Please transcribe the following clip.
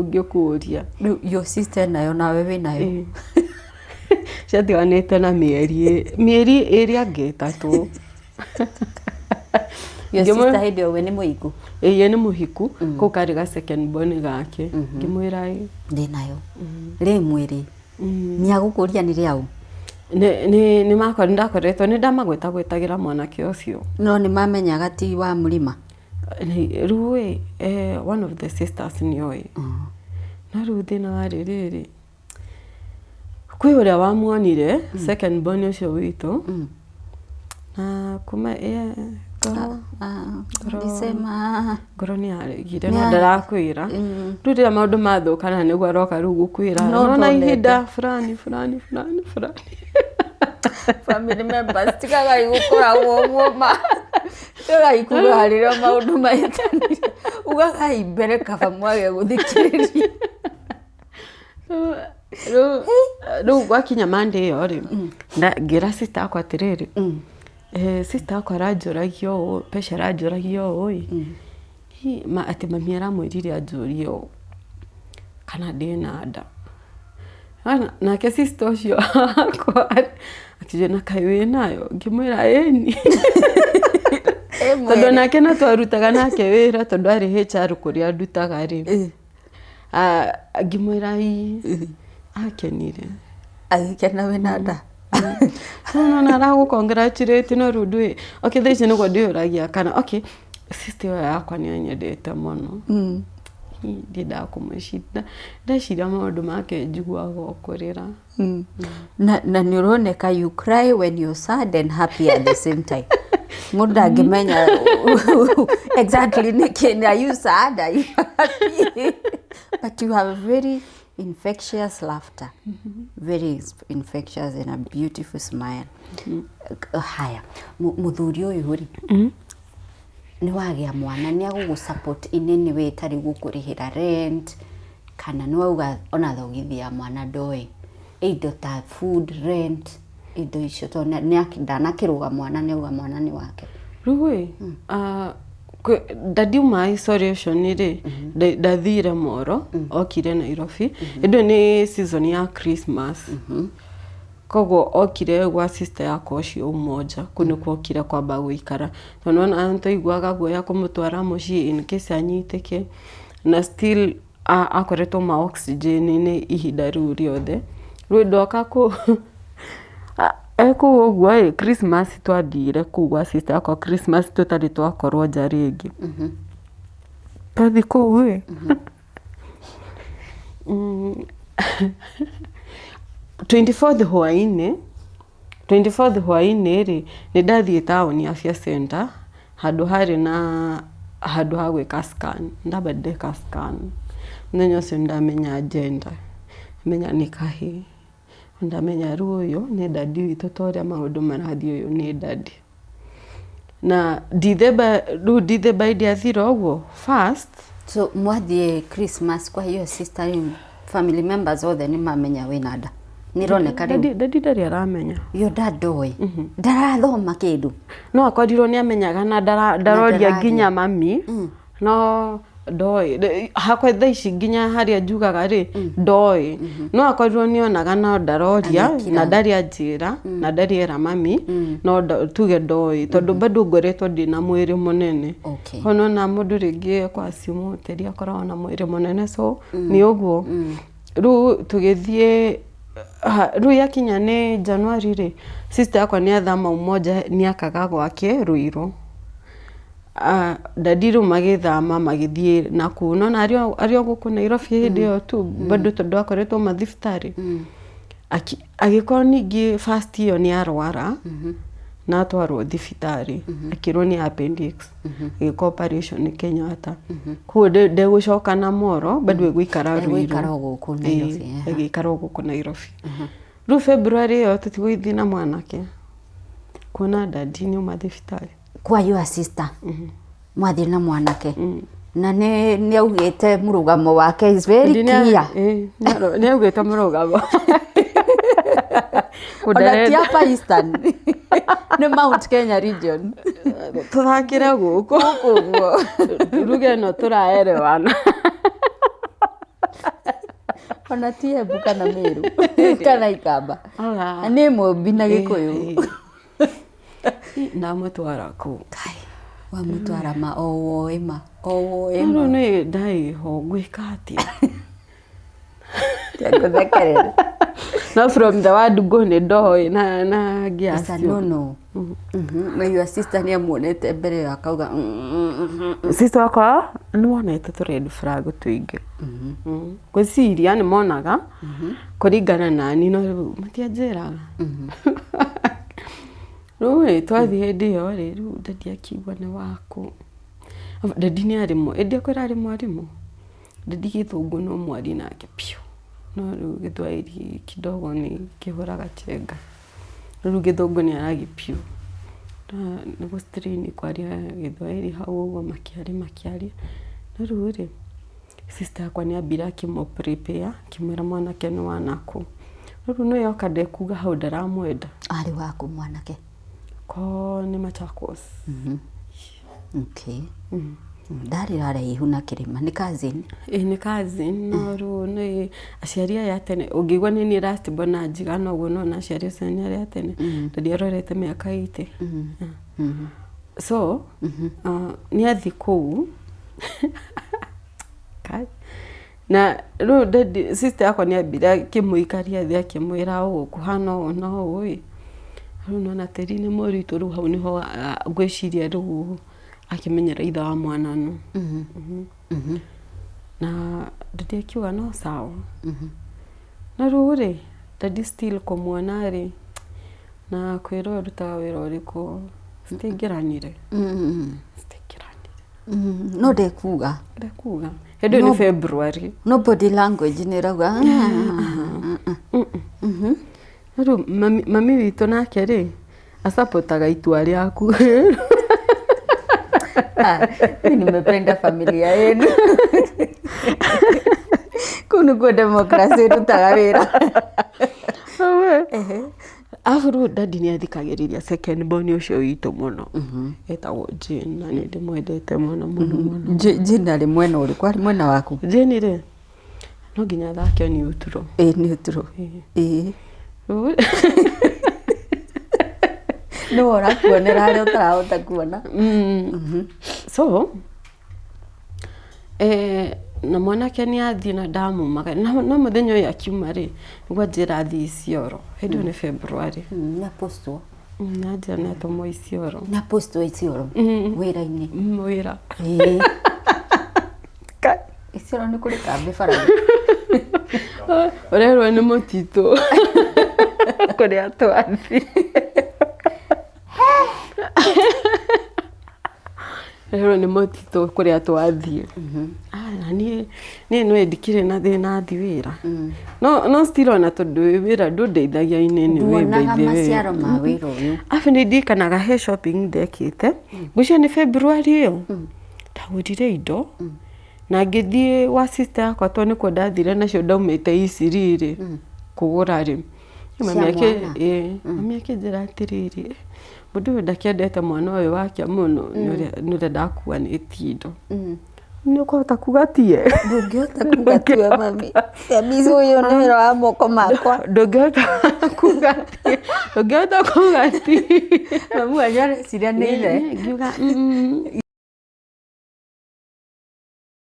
Ũngĩkũria. Rĩu your sister nayo nawe wĩ nayo? Ĩĩ. Ciatiganĩte na mĩeri ĩrĩ angĩ 3. Your sister hĩndĩ ĩyo we nĩ mũhiku? Ĩĩ ye nĩ mũhiku, kau karĩ ga second born gake. Ngĩmwĩra ĩ. Ndĩ nayo. Rĩ mwĩrĩ. Nĩ agũkũria nĩ rĩaũ? Nĩ ndakoretwo nĩ ndamagwetagwetagĩra mwanake ũcio. No nĩ mamenyaga ti wa mũrima? Rĩu ĩ, one of the sisters nĩ oĩ. No rĩu thĩna warĩ rĩrĩ, kwĩ ũrĩa wamuonire second born ũcio witũ, na kuma ngoro Alisema ngoro nĩ yaregire no ndarakwĩra. Rĩu rĩrĩa maũndũ mathũkana nĩguo aroka rĩu gũkwĩra No nona ndonete. ihinda fulani fulani fulani fulani. Family members tigagai gũkoragwo ũguo ma tigagai kugaga rĩrĩa maũndũ mahĩtanire, ugagai mbere kaba mwage gũthikĩrĩria. Rĩu gwakinya Monday ĩyo rĩ, ngĩra sister yakwa atĩrĩrĩ, sister yakwa aranjũragia ũũ, Pesha aranjũragia ũũ ĩ, atĩ mami aramwĩrire anjũrie ũũ, kana ndĩna nda. Nake sister ũcio wakwa akĩnjũria na kaĩ wĩnayo? Ngĩmwĩra ĩni. Tondũ nake no twarutaga nake wĩra tondũ arĩ HR kũrĩa ndutaga rĩ. Ngĩmwĩra ĩĩ, akenire. Agĩkena wĩna nda? Rĩu nĩwona aragũ congratulate no rĩu ndũĩ, okay thaa ici nĩguo ndĩyũragia kana okay sister ĩyo yakwa nĩ anyendete mũno. Ndiendaga kũmwĩciria, ndeciria maũndũ make njiguaga o kũrĩra. Na nĩ ũroneka you cry when you're sad and happy at the same time. Mũndũ ndangĩmenya exactly nĩkĩ, are you sad, are you happy? But you have very infectious laughter. Very infectious and a beautiful smile. Haya, mũthuri ũyũ rĩ, nĩ wagĩa mwana nĩ agũgũ support in any way tarĩ gũkũrĩhĩra rent kana nĩ wauga ona thogithi ya mwana ndoĩ, indo ta food, rent, indo icio tondũ ndanakĩrũga mwana nĩ auga mwana nĩ wake. Rĩu ĩ, ndandiuma isolation rĩ, ndathire Moro, okire Nairobi, ĩndĩ nĩ season ya Christmas. Koguo okire gwa sister yakwa ũcio Umoja, kũu nĩkuo okire kwamba gũikara. Tondũ nĩwona nĩtwaiguaga guoya kũmũtwara mũciĩ in case anyitĩke, na still akoretwo ma oxygen-inĩ ihinda rĩu rĩothe. Rĩu ndoka kũu, e kũu ũguo ĩ, Christmas twathire kũu gwa sister yakwa Christmas tũtarĩ twakorwo nja rĩngĩ. Twathiĩ kũu ĩ, 24th hwainĩ, 24th hwainĩ rĩ, nĩ ndathiĩ taũni Afya Center, handũ harĩ na handũ ha gwĩka scan, ndamba ndeka scan, mũthenya ũcio nĩ ndamenya gender, ndamenya nĩ kahĩĩ, ndamenya rĩu ũyũ nĩ daddy witũ ta ũrĩa maũndũ marathiĩ ũyũ nĩ daddy. Na Dithemba, rĩu Dithemba ĩngĩathira ũguo first. So mwathiĩ Christmas kwa your sister rĩu family members othe nĩ mamenya wĩna nda? Nĩ ĩroneka rĩu. Daddy ndarĩ aramenya. Yo dad ndoĩ? Ndarathoma kĩndũ? No akorirwo nĩ amenyaga na ndaroria nginya mami, no ndoĩ. Hakwa thaa ici nginya harĩa njugaga rĩ, ndoĩ. No akorirwo nĩ onaga no ndaroria, na ndarĩ anjĩra, na ndarĩ era mami, no tuge ndoĩ. Tondũ bado ngoretwo ndĩna mwĩrĩ mũnene. Koguo nĩwona mũndũ rĩngĩ ekũ assume tĩri akoragwo na mwĩrĩ mũnene so nĩ ũguo. Rĩu tũgĩthiĩ, rĩu yakinya nĩ January rĩ, sister yakwa nĩ athama Umoja nĩ akaga gwake Ruiru. Daddy rĩu magĩthama magĩthiĩ nakũu, nĩwona arĩ o gũkũ Nairobi hĩndĩ ĩyo tu bado tondũ akoretwo mathibitarĩ. Agĩkorwo ningĩ first ĩyo nĩ arwara na atwarwo thibitarĩ akĩrwo nĩ appendix, agĩkwo operation Kenyatta. Koguo ndegũcoka na Moro bado egũikara Ruiru. Egũikara o gũkũ Nairobi. Egũikara o gũkũ Nairobi. Rĩu February ĩyo tũtigũgĩthiĩ na mwanake kuona daddy nĩ auma thibitarĩ. Kwa your sister mwathiĩ na mwanake na nĩ augĩte mũrũgamo wake is very clear. Nĩ augĩte mũrũgamo. Ona ti Upper Eastern, nĩ Mount Kenya region. Tũthakĩre gũkũ. Gũkũ ũguo. Ruge ĩno tũraerewana. Ona ti Embu kana Meru kana Ikamba. Ora. Nĩ Mũmbi na Gĩkũyũ. Ndamũtwara kũu. Kai, wamũtwara ma o woe ma o woe No ma. rĩu nĩ ndaĩho ngwĩka atĩa? Ngũthekerera. No from the word go nĩ ndoĩ na It's a ngĩacio. no no. Na your sister nĩ amuonete mbere ĩyo akauga Sister wakwa nĩ wonete tũ red flag tũingĩ. Ngwĩciria nĩ monaga kũringana nani no rĩu matianjĩraga. Rĩu ĩ twathiĩ hĩndĩ ĩyo rĩ rĩu daddy akiuga nĩ waku. Daddy nĩ arĩ ĩndĩ akwĩra arĩ mwarimũ. Daddy gĩthũngũ no mwari nake biũ. No rĩu gĩthwaĩri kidogo nĩ kĩhũraga chenga. Rĩu gĩthũngũ nĩ aragi biũ. Nĩ gũ strain kwaria gĩthwaĩri hau ũguo makĩaria makĩaria. No rĩu rĩ, sister yakwa nĩ ambire akĩmũ prepare akĩmwĩra mwanake nĩ wa nakũ. Rĩu nĩ yoka ndekuga hau ndaramwenda. Arĩ waku mwanake? Ko nĩ Machakos. Okay. Ndarĩ haraihu na kĩrĩma nĩ cousin? Ĩĩ nĩ cousin no rĩu nĩ aciari aya a tene ũngĩigua nĩ niĩ last born na njigana ũguo no na aciari acio nĩ arĩa a tene daddy arorete mĩaka 80. So nĩ athiĩ kũu na rĩu daddy sister yakwa nĩ ambire akĩmũikaria thĩ akĩmwĩra ũũ kũhana ũũ na ũũ ĩ. Rĩu nĩwona tĩri nĩ mũritũ rĩu hau nĩho ngwĩciria rĩu akĩmenyera ithe wa mwana nũ. Na daddy akiuga no sawa. No rĩu rĩ, daddy still kũmuona rĩ, na kwĩrwo ũrutaga wĩra ũrĩkũ, citiingĩranire. Citiingĩranire. No ndekuga. Ndekuga. Hĩndĩ ĩyo nĩ February. No body language nĩ ĩrauga. No rĩu mami witũ nake rĩ, acapotaga itua rĩaku. Mimi nimependa familia yenu. Kũu nĩkuo democracy ĩrutaga wĩra. Arabu rĩu daddy nĩ athikagĩrĩria second born ũcio witũ mũno. Etagwo Jane na nĩ ndĩmwendete mũno mũno mũno. Jane arĩ mwena ũrĩkũ? Arĩ mwena waku? Jane rĩ, no nginya athake neutral. Ĩĩ neutral. Ĩĩ. Nĩwe ũrakuonera harĩa ũtarahota kuona. So, na mwanake nĩ athiĩ na ndamumaga no mũthenya ũyũ akiuma rĩ, nĩguo anjĩra athiĩ Isiolo. Hĩndĩ ĩyo nĩ February. Na postwo. Na anjĩra nĩ atũmwo Isiolo. Na postwo Isiolo wĩra-inĩ. Wĩra. Ĩĩ. Isiolo nĩ kũrĩ kambĩ bara. Ũrerwo nĩ mũtitũ kũrĩa twathiĩ. Ũrerwo nĩ mũtitũ kũrĩa twathiĩ. Na niĩ nĩ ndikĩrĩ na thĩna thiĩ wĩra. No still ona tondũ wĩra ndũndeithagia in any way by Nduonaga the way. maciaro ma wĩra ũyũ. Arabu nĩ ndirikanaga he shopping ndekĩte. Ngwĩciria nĩ February ĩyo. Ndagũrire indo na ngĩthiĩ gwa sister yakwa tondũ nĩkuo ndathire nacio ndaumĩte Eastleigh rĩ, kũgũra rĩ. Mami akĩnjĩra atĩrĩrĩ, mũndũ ũyũ ndakĩendete mwana ũyũ wake mũno nĩ ũrĩa ndakuanĩtie indo. Nĩ ũkũhota kuga tiye? Ndũngĩhota kuga tiwe mami. Mami ũyũ nĩ wĩra wa moko makwa. Ndũngĩhota kuga tiye. Ndũngĩhota kuga tiye. Mami wanyu areciria nĩ ithe. Ngiuga.